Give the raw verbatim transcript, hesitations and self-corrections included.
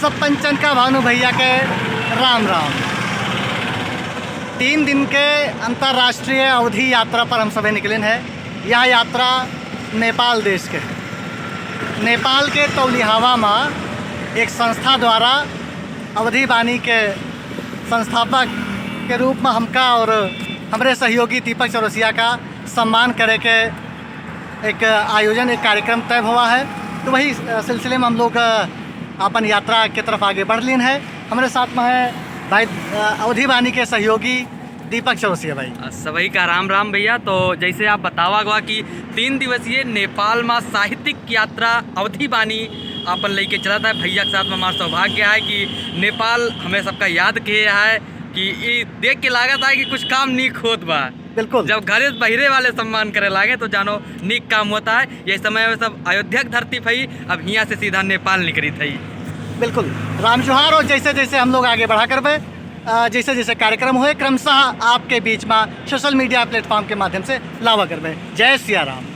सब पंचन का भानु भैया के राम राम। तीन दिन के अंतर्राष्ट्रीय अवधी यात्रा पर हम सभी निकलिन है। यह यात्रा नेपाल देश के, नेपाल के तौलिहावा मा एक संस्था द्वारा अवधी बानी के संस्थापक के रूप में हमका और हमरे सहयोगी दीपक चौरसिया का सम्मान करे के एक आयोजन, एक कार्यक्रम तय हुआ है। तो वही, अ, सिलसिले में हम लोग, अ, अपन यात्रा के तरफ आगे बढ़ लीन है। हमरे साथ में है भाई, अ, अवधी बानी के सहयोगी दीपक चौरसिया भाई। अ, सभी का राम राम भैया। तो जैसे आप बतावा गवा कि तीन दिवसीय नेपाल मा साहित्यिक यात्रा अवधी बानी अपन लेके चलत है। भैया के साथ में हमार सौभाग्य है कि नेपाल हमें सबका याद किहे है कि ई देख के लागत है कि कुछ काम नीक होत बा। बिल्कुल। जब घरे से बहिरे वाले सम्मान करे लागे तो जानो नीक काम होत है। यही समय में सब अयोध्या के धरती भई, अब हियाँ से सीधा नेपाल निकरित है। बिल्कुल। राम जोहार। और जैसे जैसे हम लोग आगे बढ़ा करबे, अ, जैसे जैसे कार्यक्रम होए, क्रमशः आपके बीच में social media platform के माध्यम से लावा करबे। जय सिया राम।